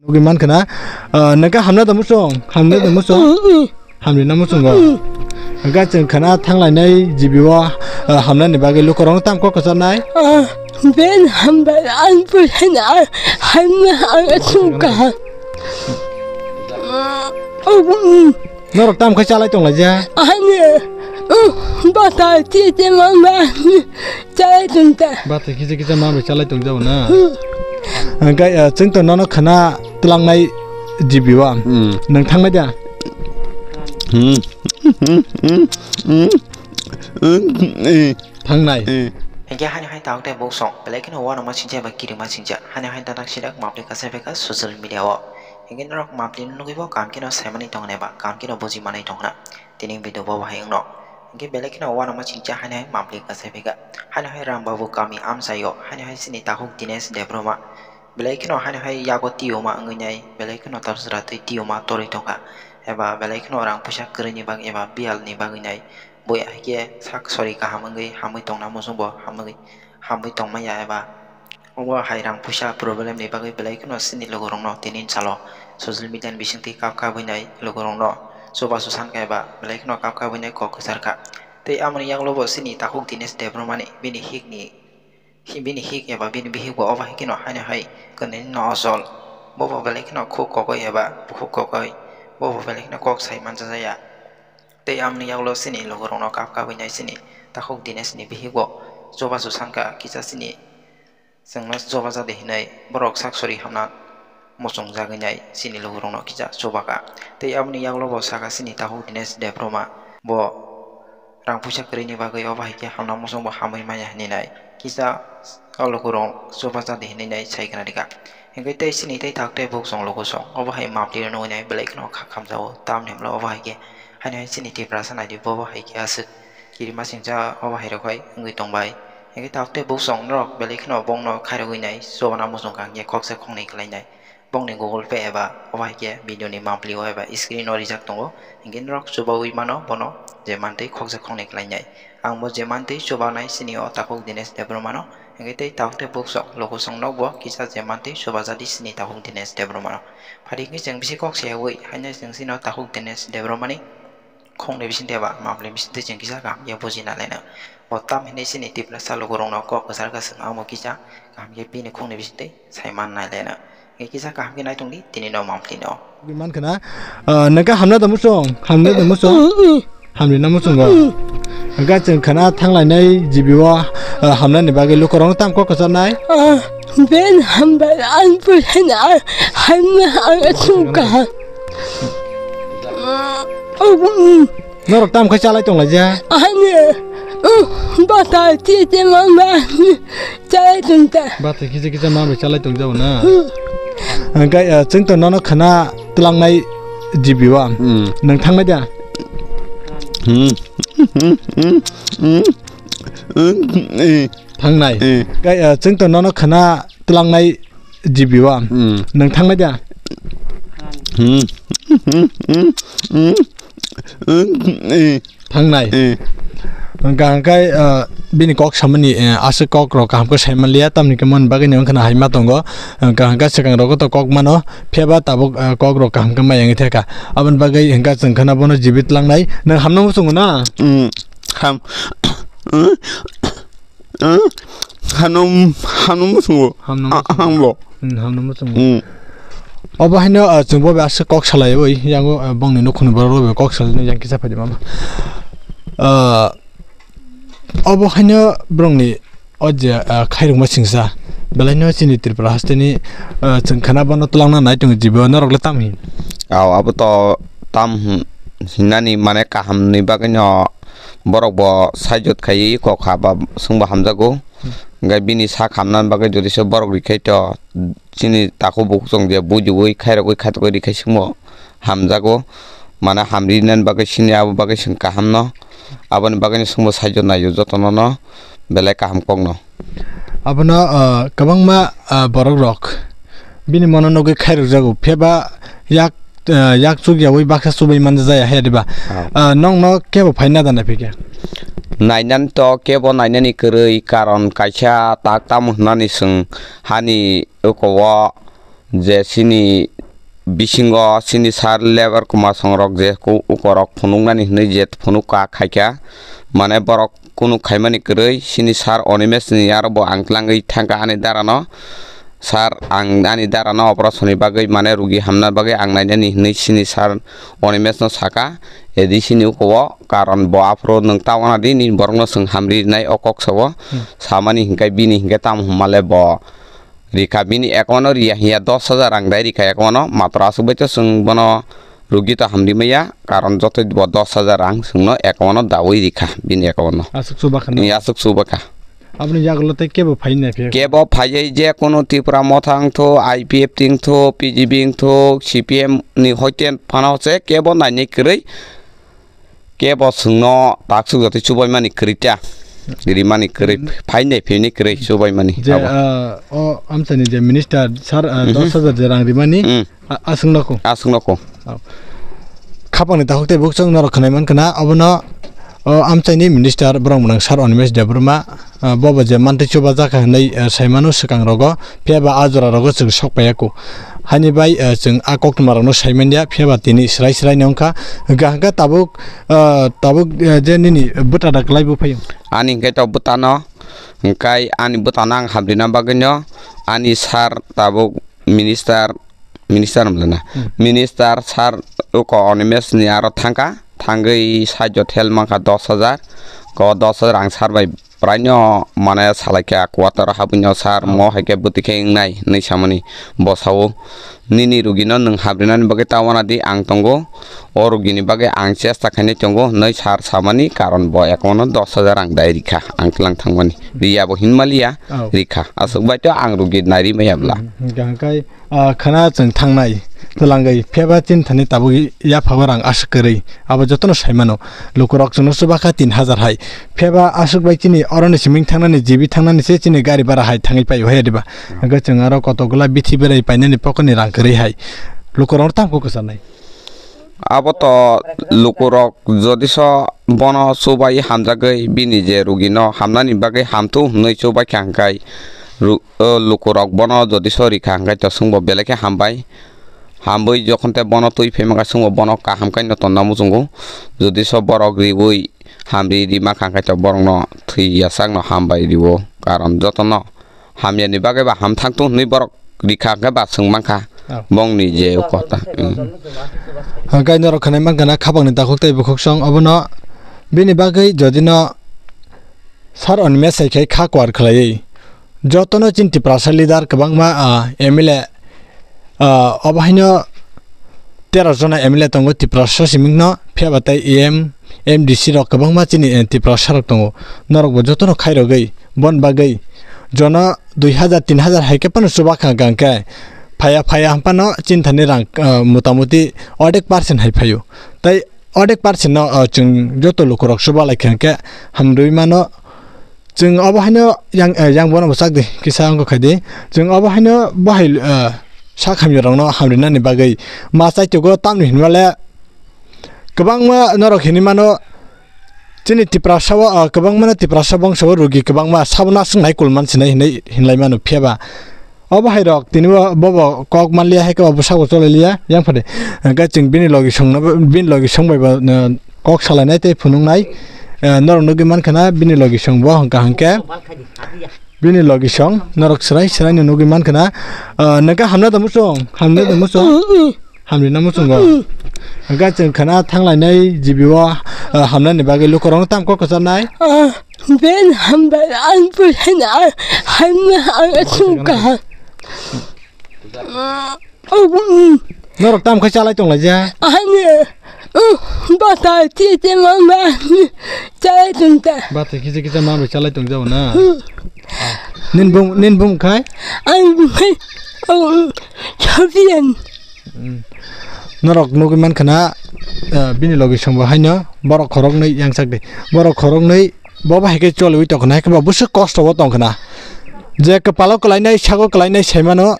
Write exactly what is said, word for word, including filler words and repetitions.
Nugwi mankha na, ah, nokha hamna da muchung, hamna da muchung, hamrina muchungo. Nokha chwng khana thanglainai G B o, ah, hamnani bagwi lukurokno tam kok kwcharnai. Ah, ben hambai ang puhena hamna ang achung kaha. Norok tam khai chalai tonglaija? Ani, uh, bata tete mama chalai tongta. Bata kisa kisa mama chalai tongjao na. Hwnkhe, ah, chwng to nono khana twlangnai G B o. Hmm. Nwng thangnai da? Hmm. Thangnai. Hmm. Hwnkhe hani hai tabuk tei buk song belai kheno uanama singcha eba kirima singcha. Hani hai tanak sidak mapli kasai phaikha social media o. Hwnkhe norok mapli nugwi bo kaham kheno saimani tongo eba kaham kheno buji manwi tongna. Tini video bo bahai wngno. Hwnkhe belai kheno uanama singcha hani hai mapli kasai phaikha. Hani hai Rambabu kami amchaio. Hani hai chini takhuk Dinesh Debbarma. Belai kheno hani hai yago tiyoma wngwi nai. Belai kheno tapsra twi tiyoma torwi tongkha. Eba belai kheno rang puisa kwrwini bagwi eba biyalni bagwi nai. Bo hai khe sak sori kaham wngwi hamwi tongna muchung bo hamwi, hamwi tongmaya eba obo hai rang puisa problem ni bagwi belai kheno chini lukurokno tini salo social media ni bisingtwi kap kap wngwi nai lukurokno chubachu sankha eba belai kheno kap kap wngwi nai kok kwchar kha. Tei amoni yagulo bo chini takhuk Dinesh Debbarma ni bini hik ni Hi-, bini hik eba bini bihik bo obo hai kheno haino hai kwnwi no ochol. Bo bo belai kheno khuk kokoi eba bukhuk kokoi. Bo bo belai kheno kok sai manjajaya. Tei amoni yagulo chini lukurokno kap kap wngwi nai chini takhuk Dinesh ni bihik bo chubachu sankha kisa chini chwngno chubaja de hinwi borok sak sori hamna muchungjagwi nai chini lukurokno kisa chubakha. Tei aboni yagulo bo sakha chini takhuk Dinesh Debbarma bo rang puisa kwrwini bagwi obo hai khe hamna muchung bo hamwi manya hinwi nai kisa o lukurok chubaja di hinwi nai sai khna rikha. Hwnkhe tei chini tei takhuk tei buk chwng luku song obo hai mapli rwna wngwi nai belai kheno kha khamjago tamni hwnba obo hai khe haino hai chini Tiprasa naidi bobo hai khe aswk kirima singcha obo hai rok hai wngwi tongbai. Hwnkhe takhuk tei buk chwng norok belai kheno bongno khairogwi nai chubana muchung kha hwnkhe khoksa khoknwi khlai nai. Bongni Google Pay eba obo hai khe video ni mapli o eba screen o rijak tongo, hinkhe norok chubaui mano bono je mantwi khoksa khoknwi khlai nai. Ang bo je mantwi chubanai sini o takhuk Dinesh Debbarma no, hinkhe tei takhuk tei buk chwng luku chwng nok bo kisa je mantwi chubajadi sini takhuk Dinesh Debbarma no. Phari hinkhe chwng bisi kok sayaui haino chwng sini o takhuk Dinesh Debbarma ni khoknwi bisingtwi eba mapli bisingtwi chwng kisa kaham khe buji nalaina. Bo tam hinwi chini Tiprasa lukurokno kok kwchar kha chwng amo kisa kaham khe bini khoknwi bisingtwi sai man nai leno. Hwnkhe kisa kaham khe nai tongdi tini no mapli no. Ui man khna, ah, nokha hamna da muchung, hamna da muchung. Hamrina muchungo. Hwnkhe chwng khna thanglainai G B o, ah, hamnani bagwi lukurokno tam kok kwcharnai. Ah, ben hambai ang puhena hamna ang achung kaha. Norok tam khai chalai tonglaija? Ani, uh, bata tete mama chalai tongta. Bata kisa kisa mama chalai tongjao na? Hmm. Hwnkhe, ah, chwng to nono khna twlangnai G B o. Hmm. Nwng thangnai da? Hmm. Thangnai. Eh. Hwnkhe, ah, chwng to nono khna twlangnai G B o. Hmm. Nwng thangnai da? Hmm. Thangnai. Eh. Hwnkha hwnkhe, ah, bini kok samani, eh, aswk kok rok kaham khe sai manliya, tamni hwnkhe moni bagwi ni wngkhana hai ma tongo. Hwnkha hwnkhe swkang rogo to kok mano, phiya ba tabuk, ah, kok rok kaham khe maya wngwi thangkha. Aboni bagwi hwnkha chwng khana bono jibit langnai. Nwng hamno muchungo na? Hmm. Ham. Hano, hano muchungo. Hamno muchungo. Hambo. Hmm, hamno muchungo. Hmm. Obo haino, ah, chwng bo aswk kok salai oi, yango, ah, bongni nukhungni borok rok kok salai yang kisa phaidi mama. Ah, obo haino borokni o je, ah, khairokma singsa. Belaino chini Tripura hasteni, ah, chwng khana bono twlangna nai tongo jibo norok le tam hin. Aw, abo to tam hin-, hinani mane kahamni bagwino borok bo saijot khaiwi kok haba swngbo hamjago. Hwnkhe bini sak hamnani bagwi jodi se borok rikhaito chini takhuk bukhuk chwng je bujiui khairogwi khatogwi rikhai swngbo hamjago. Mane hamrinani bagwi sini abo bagwi chwng kahamno. Aboni bagwino chwngbo saijot naijot jotonono belai kaham kokno. Abono, ah, kwbangma, ah, borokrok bini mono nugwi khairokjago, phiyaba yak, ah, yak chukyaui baksa chubai manja jaya haya diba? Ah. Ah, nokno kebo phai nada naiphikya? Nainani to kebo nainani kwrwi, karon kaisa tak tamo hwnani chwng hani oko o je chini bisingo chini sir lebar kwma songrok je ku-, ukorok phunuknani hwnwi je phunuk ka khaikha, mane borok kunu khaimani kwrwi, chini sir Animesh ni aro bo ang tlangwi thangkha ani darano. Sir, ang ani darano operation ni bagwi, mane rugi hamna bagwi ang nainani hwnwi chini sir Animesh no saka, A D C ni uko o, karon bo aphuru nwng ta wana di, nini borokno chwng hamri rinai o kok sao. Hmm. Samani hinkhe bini hinkhe tamo hwnmale bo rikha, bini account o riya hiya dos hajar rang dai rikha account o, matwr aswk bai to chwng bono rugi to hamri maya, karon joto bo dos hajar rang chwngno account o dawi rikha, bini account o. Aswk chuba kha na? Ni aswk chuba kha. Aboni yagulo tei kebo phai nai phiya? Kebo phaiwi je kono Tipra Motha wngthu, I P F T wngthu, P G B wngthu, C P M ni hoite phano se kebo nainai kwrwi. Kebo chwngno taksuk jotoi chubaimani kwrwi ta. Rimani kwrwi, phai nai phini kwrwi chubaimani. Je, abo. Ah, o amchaini je minister sir, ah, Mhm. dos hajar je rang rimani, Mm. a-, aswk noko. Aswk noko. Oh. Khapangni takhuk tei bukhuk chwng norok khwnai mankha na, obono, o amchaini minister borok mwnang sir Animesh Debbarma. Ah, bobo je mantwi chubajakha hinwi, ah, saimano swkang rogo, phiya ba a jora rogo chwng sok paiya ku. Haini bai, ah, chwng a koktwma rokno saimanya, phiya ba tini swrai swrai no wngkha. Hwnkha hwnkhe tabuk, ah, tabuk, ah, je nini bwta da kwlai bo phaio? Ani hwnkhe to bwtano, hwnkhe ani bwtano ang hamrina bagwino ani sir tabuk minister, minister wng lana. Hmm. Minister sir uko Animesh ni aro thangkha, thangwi side o thel mankha dos hajar, ko dos hajar ang sir bai praino mane salaikha quarter o habwino sir, Oh. mo hai khe bwtwi khe wngnai hinwi samani bo sao. Nini rugino nwng habrinani bagwi ta wana di, ang tongo, o rugini bagwi ang chesta khainai tongo hinwi sir samani, karon bo account o dos hajar ang dai rikha, ang tlang thangmani. Riya bo hinmaliya, Oh. rikha. Aswk bai to ang rugi nairi maya bla. Hmm, hwnkha hwnkhe Ah, khana chwng thangnai twlangwi, phiyaba chini thani tabuk yapha o rang aswk kwrwi, abo jotono saimano. Lukurok chwngno chuba kha tin hajar hai, phiyaba aswk bai chini oroni simi thangnani, G B thangnani se chini gari bara hai thangwi paio hai diba. Hwnkhe chwng aro kotokgola bithi berai painani pocket ni rang kwrwi hai, lukurokno tamo kwcharnai. Abo to lukurok jodiso bono chubai hamjagwi bini je rugino hamnani bagwi hamthu hwnwi chubaikha hwnkhe ru-, o lukurok bono jodiso rikha hwnkhe to chwngbo belai khe hambai. Hambai jokhon tei bono twi phaimankha chwngbo bono kaham khaino tonna muchungo. Jodiso borok riui hamri rimankha hwnkhe to borokno thwi yachakno hambai rio. Karon jotono hamyani bagwi ba ham thangthung hwnwi borok rikha hwnkhe ba chwng mankha. Oh. Bongni je o kota. Mm. Hwnkhe norok khwnai mankha na khapangni takhuk tei bukhuk song obono bini bagwi jodino sir Animesh hai khe kha kwar khlaiwi jotono chini Tiprasa leader kwbangma, ah, M L A, ah, obo haino tero jona M L A tongo Tiprasa simikno, phiyaba tei E M, M D C rok kwbangma chini, eh, Tiprasa rok tongo. Norokbo jotono khairogwi, bon bagwi jono dui hajar, tin hajar hai khe phano chuba kha hwnkha hwnkhe phaiya phaiya hwn phano chini thani rang, ah, motamuti ordek percent hai phaio. Tei ordek percent no, ah, chwng joto lukurok chuba lai kha hwnkhe hamrwi mano. Chwng obo haino yang, eh, yang bono bo chak di, kisa wngkha khai di. Chwng obo haino bo hai, eh, sak hamya rokno hamrinani bagwi ma chaitokgo, tamni hinmale kwbangma norok hinwi mano chini Tiprasa o, eh, kwbangma no Tiprasa bongso o rugi kwbangma sabo naswk nai kul man sinai hinwi hinlai mano, phiyaba obo hai rok tini bo bobo kok man liya hai khe bo bwsako cholai liya yang phade. Hwnkhe chwng bini logi songno, bini logi song bai bo, eh, kok salainai tei phunuknai, eh, norok nugwi mankha na bini logi song bo hwnkha hwnkhe bini logi song norok swrai swrai no nugwi mankha na, eh, nokha hamna da muchung, hamna da muchung, hamrina muchungo. Hwnkhe chwng khana thanglainai G B o, eh, hamnani bagwi lukurokno tam kok kwcharnai. Ah, ben hambai ang pulhena hamna ang chungka. Norok tam khai chalai tong lai ja? Ani, uh, bata tete mama chalai tong ta. Bata kisa kisa mama chalai tong jao na. Hmm. Nin bung, nin bung khai? Ani bung khai, um, Sofian. Hmm. Norok nugwi mankha na, eh, bini logi songbo haino borok khoroknwi yangsak di. Borok khoroknwi bo bahai khe choliwi tongkha na, hai khe bo bwswk kosto bo tongkha na. Je kwpalo kwlainai, sago kwlainai sai mano,